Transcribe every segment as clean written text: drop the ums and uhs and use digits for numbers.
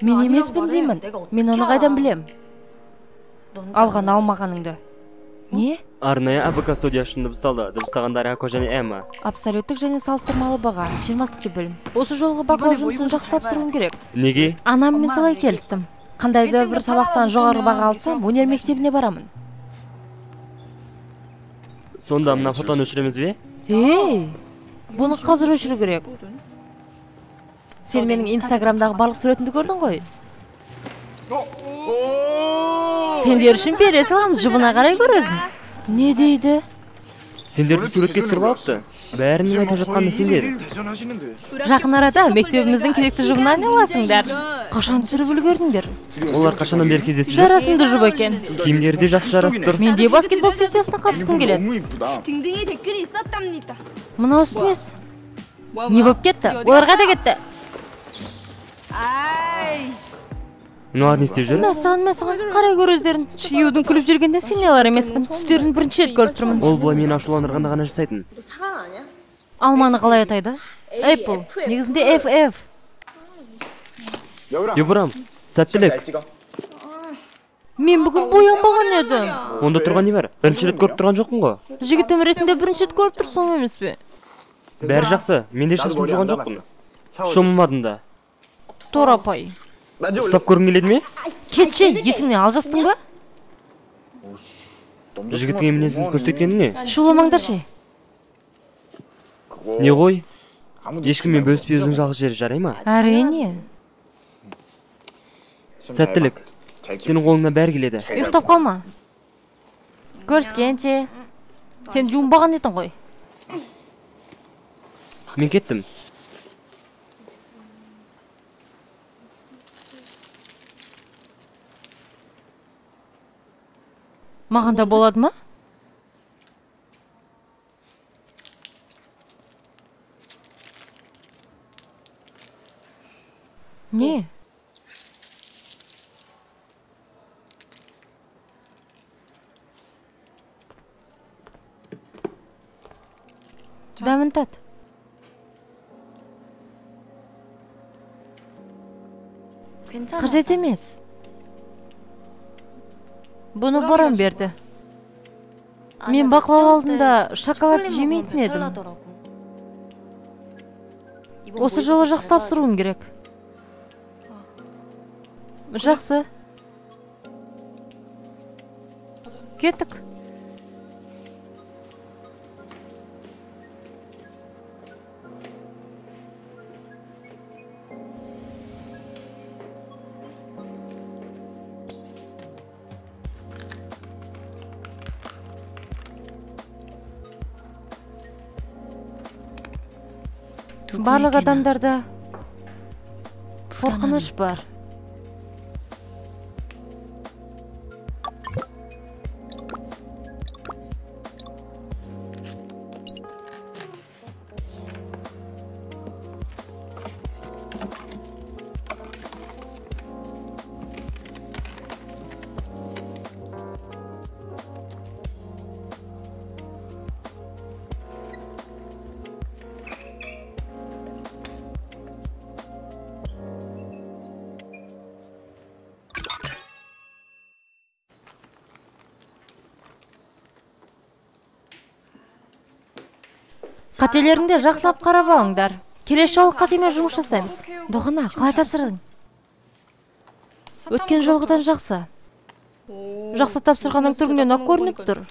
Мен емеспін деймін. Мен оны қайдан білем? Алған алмағаныңды. Не? Арнайы АБК студия үшін дыбысталды. Дыбыстағандар Ако және Эмма. Абсолюттік және салыстырмалы баға. 20-шы бөлім. Осы жолғы бақылау жұмысын жақсы тапсыруым керек. Неге? Анаммен солай келістім. Қандай да бір сабақтан жоғары баға алсам, өнер мектебіне барамын. Сонда мына фотоны өшіреміз бе? Ей, бұны қазір өшіру керек. Сен менің Инстаграмдағы барлық суретімді көрдің ғой? Сендер үшін бере саламыз, жұбына қарай көресің. Не дейді? Сендерді суретке түсіріп алыпты. Бәрінің айтып жатқаны сендер. Жақын арада мектебіміздің керекті жұбына айналасыңдар. Қашан түсіріп үлгердіңдер? Олар қашаннан бері кездесіп жүр? Жарасымды жұп екен. Киімдері де жақсы жарасып тұр. Мен де баскетбол сессиясына қатысқым келеді. Мынау несі? Не болып кетті? Олар қайда кетті? Мыналар не істеп жүр? Мәссаған, қарай көр өздерін. Шиюдің күліп жүргенде сене алар емеспін. Түстерін бірінші рет көріп тұрмын. Ол бұлай мені ашуландырғанда ғана жасайтын. Алманы қалай атайды? Apple. Негізінде FF. Ебрам, сәттілік. Мен бүгін боянбаған едім. Онда тұрған не бар? Бірінші рет көріп тұрған жоқпын ғой. Жігітім ретінде бірінші рет көріп тұрсың емес пе? Бәрі жақсы. Мен де шашым жуған жоқпын. Шомылмадым да. Торапай. Ұстап көргің келеді ме? Кетші, есіңнен алжастың ба? Жігіттің мінезін көрсеткені не? Шуламаңдаршы. Не ғой? Ешкіммен бөліспей өзің жалғыз жер, жарай ма? Әрине. Сәттілік. Сенің қолыңнан бәрі келеді. Ұйықтап қалма. Көріскенше. Сен жуынбаған едің ғой. Мен кеттім. Маған да болады ма? Не? Дәмін тат. Қажет емес. Бұны Боран берді. Мен бақылау алдында шоколад жемейтін едім. Осы жолы жақсы тапсыруым керек. Жақсы. Кеттік. Барлық адамдарда қорқыныш бар. Қателеріңді жақсылап қарап алыңдар. Келесі жолы қатемен жұмыс жасаймыз. Дохана, қалай тапсырдың? Өткен жолғыдан жақсы. Жақсы тапсырғаның түріңнен ақ көрініп тұр.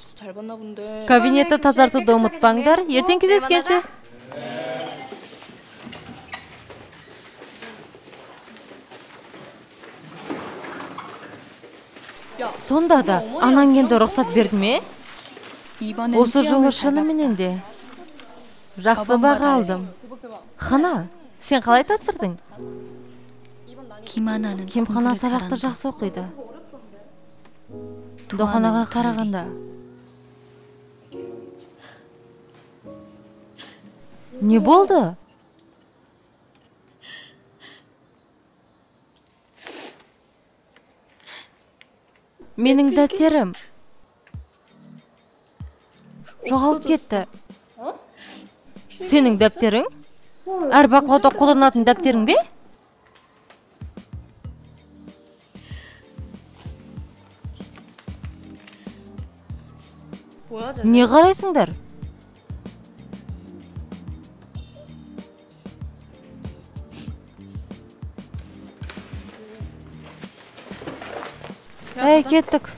Кабинетті тазартуды ұмытпаңдар. Ертең кездескенше. Сонда да анаң енді рұқсат берді ме? Осы жолы шыныменен де жақсы баға алдым. Хана, сен қалай тапсырдың? Кимхана сабақты жақсы оқиды. Доханаға қарағанда. Не болды? Менің дәптерім жоғалып кетті. Сенің дәптерің? Әр бақылауда қолданатын дәптерің бе? Не қарайсыңдар? Әй, кеттік.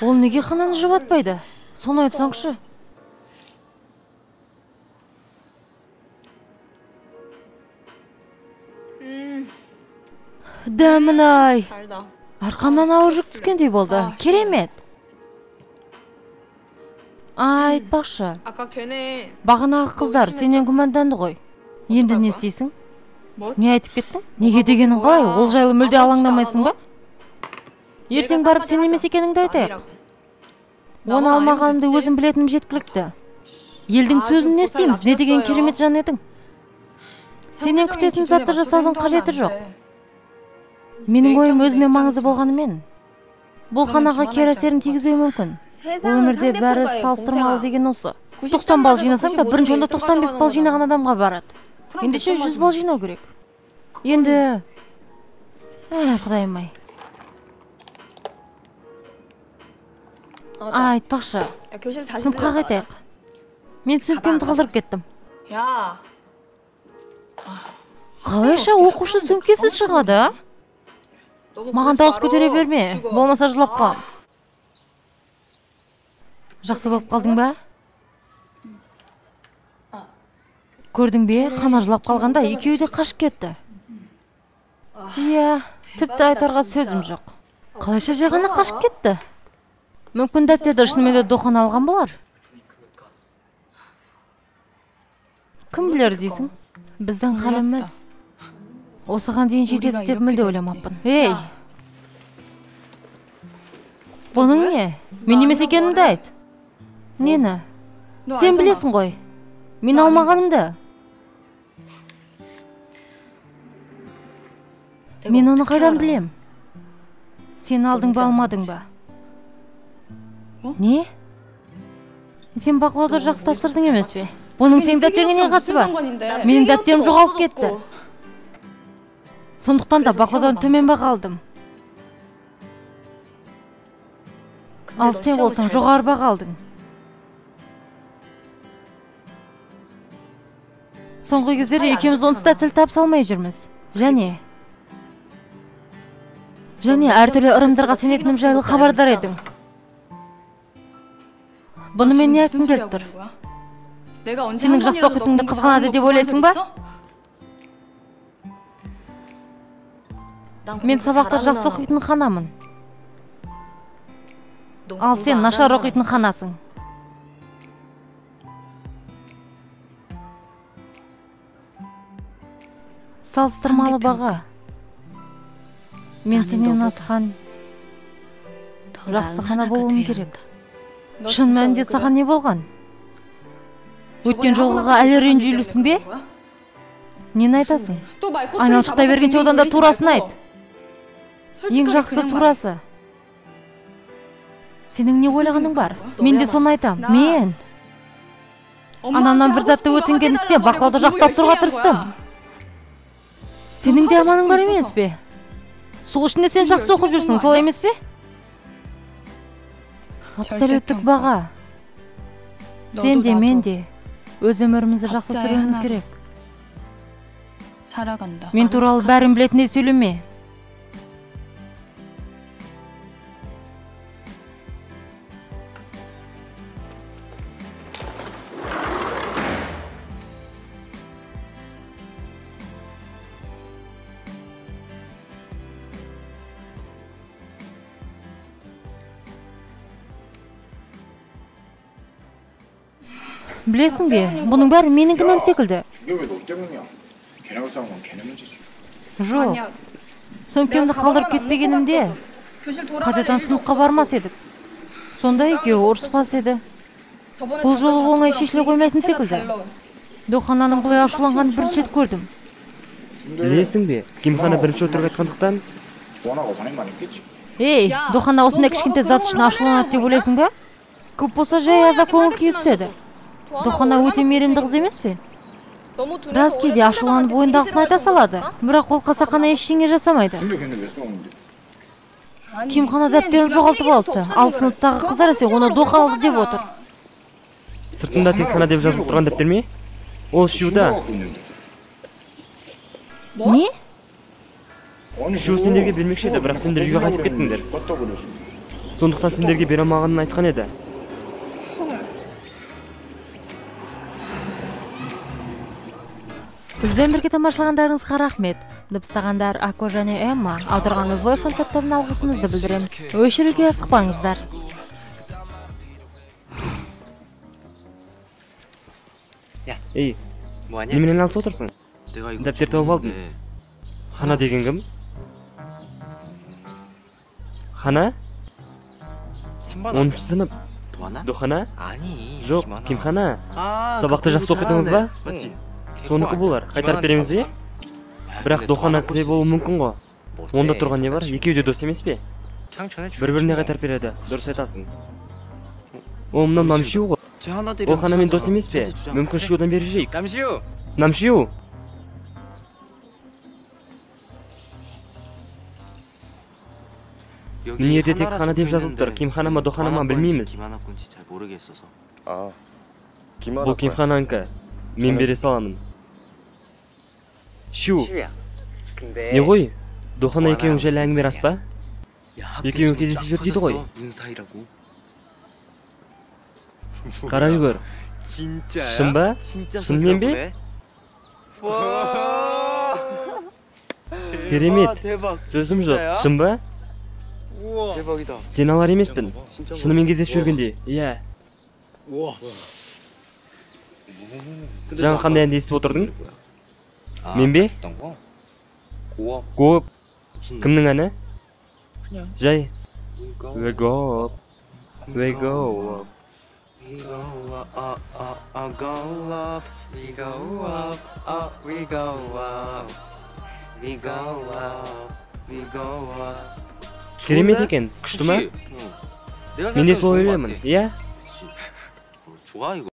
Ол неге Хананы жұбатпайды? Соны айтсаңшы. Дәмін-ай! Арқамнан ауыр жүк түскендей болды. Керемет! Айтпақшы, бағанағы қыздар сенен күмәнданды ғой. Енді не істейсің? Не айтып кеттің? Неге дегенің қалай? Ол жайлы мүлде алаңдамайсың ба? Ертең барып сен емес екеніңді айтайық. Оны алмағанымды өзім білетінім жеткілікті. Елдің сөзін не істейміз? Не деген керемет жан едің? Сенен күтетін затты жасаудың қажеті жоқ. Менің ойым өзіме маңызды болғанымен, бұл Ханаға кері әсерін тигізуі мүмкін. Өмірде бәрі салыстырмалы деген осы. 90 балл жинасаң да, бірінші орында 95 балл жинаған адамға барады. Ендеше 100 балл жинау керек. Енді, құдайым-ай. Айтпақшы, сыныпқа қайтайық. Мен сөмкемді қалдырып кеттім. Қалайша оқушы сөмкесіз шығады, а? Маған дауыс көтере берме, болмаса жылап қалам. Жақсы болып қалдың ба? Көрдің бе, Хана жылап қалғанда екеуі де қашып кетті. Иә, тіпті айтарға сөзім жоқ. Қалайша жай ғана қашып кетті? Мүмкін дәптерді шынымен де Дохан алған болар. Кім білер дейсің? Біздің халіміз осыған дейін жетеді деп мүлде ойламаппын. Ей! Бұның не? Мен емес екенімді айт. Нені? Сен білесің ғой. Мен алмағанымды. Мен оны қайдан білем? Сен алдың ба, алмадың ба? Не? Сен бақылауды жақсы тапсырдың емес пе? Бұның сенің дәптеріңе не қатысы бар? Менің дәптерім жоғалып кетті. Сондықтан да бақылаудан төмен баға алдым. Ал сен болсаң жоғары баға алдың. Соңғы кездері екеуміз онсыз да тіл табыса алмай жүрміз. Және әртүрлі ырымдарға сенетінім жайлы хабардар едің. Бұнымен не айтқым келіп тұр? Сенің жақсы оқитыныңды қызғанады деп ойлайсың ба? Мен сабақты жақсы оқитын Ханамын. Ал сен нашар оқитын Ханасың. Салыстырмалы баға. Мен сенен асқан жақсы Хана болуым керек. Шын мәнінде саған не болған? Өткен жолғыға әлі ренжулісің бе? Нені айтасың? Айналшықтай бергенше одан да турасын айт. Ең жақсы турасы. Сенің не ойлағаның бар? Мен де соны айтам. Мен анамнан бір затты өтінгендіктен бақылауды жақсы тапсыруға тырыстым. Сенің де арманың бар емес пе? Сол үшін де сен жақсы оқып жүрсің, солай емес пе? Абсолюттік баға. Сен де, мен де өз өмірімізді жақсы сүруіміз керек. Мен туралы бәрін білетіндей сөйлеме. Білесің бе, бұның бәрі менің кінәм секілді. Жоқ, сөмкемді қалдырып кетпегенімде қайтадан сыныпқа бармас едік. Сонда екеуі ұрыспас еді. Бұл жолы оңай шешіле қоймайтын секілді. Дохананың бұлай ашуланғанын бірінші рет көрдім. Білесің бе, Кимхана бірінші өтірік айтқандықтан? Ей, Дохана осындай кішкентай зат үшін ашуланады деп ойлайсың ба? Көп болса жай аздап көңіл күйі түседі. Дохана өте мейірімді қыз емес пе? Рас кейде ашуланып ойындағысын айта салады, бірақ ол қасақана ештеңе жасамайды. Кимхана дәптерін жоғалтып алыпты. Ал сыныптағы қыздар есе оны Доха алды деп отыр. Сыртында тек Хана деп жазылып тұрған дәптер ме? Ол Шиуда. Не? Шу сендерге бермекші еді, бірақ сендер үйге қайтып кеттіңдер. Сондықтан сендерге бере алмағанын айтқан еді. Бізбен бірге тамашалағандарыңызға рахмет. Дыбыстағандар Ако және Эмма, аударған Ой фан тобына алғысымызды білдіреміз. Өшіруге асықпаңыздар. Ей, немен айналысып отырсың? Дәптер тауып алдым. Хана деген кім? Хана? 10 сынып. Дохана? Жоқ, Кимхана. Сабақты жақсы оқыдыңыз ба? Соныкі болар. Қайтарып береміз бе? Бірақ Дохана кіре болуы мүмкін ғой. Онда тұрған не бар? Екеуі де дос емес пе? Бір-біріне қайтарып береді. Дұрыс айтасың. Ол мынау Намшиу ғой. Ол Ханамен дос емес пе? Мүмкін Шиудан бері жейік. Намшиу! Мына жерде тек Хана деп жазылып тұр. Кимхана ма, Дохана ма білмейміз. Бұл Кимхананікі. Мен бере саламын. Шу. Не ғой? Дохана екеуің жайлы әңгіме рас па? Екеуің кездесіп жүр дейді ғой. Қарай көр. Шын ба? Шынымен бе? Керемет. Сөзім жоқ. Шын ба? Сен алар емеспін. Шынымен кездесіп жүргенде. Иә. Жаңа қандай әнді естіп отырдың? Мен бе? Гоп. Кімнің әні? Жай. We go up. We go up. We go up, go up. We go up, we go up. We go up, we go up. Керемет екен, күшті ма? Мен де солай ойлаймын, иә? 좋아 이거.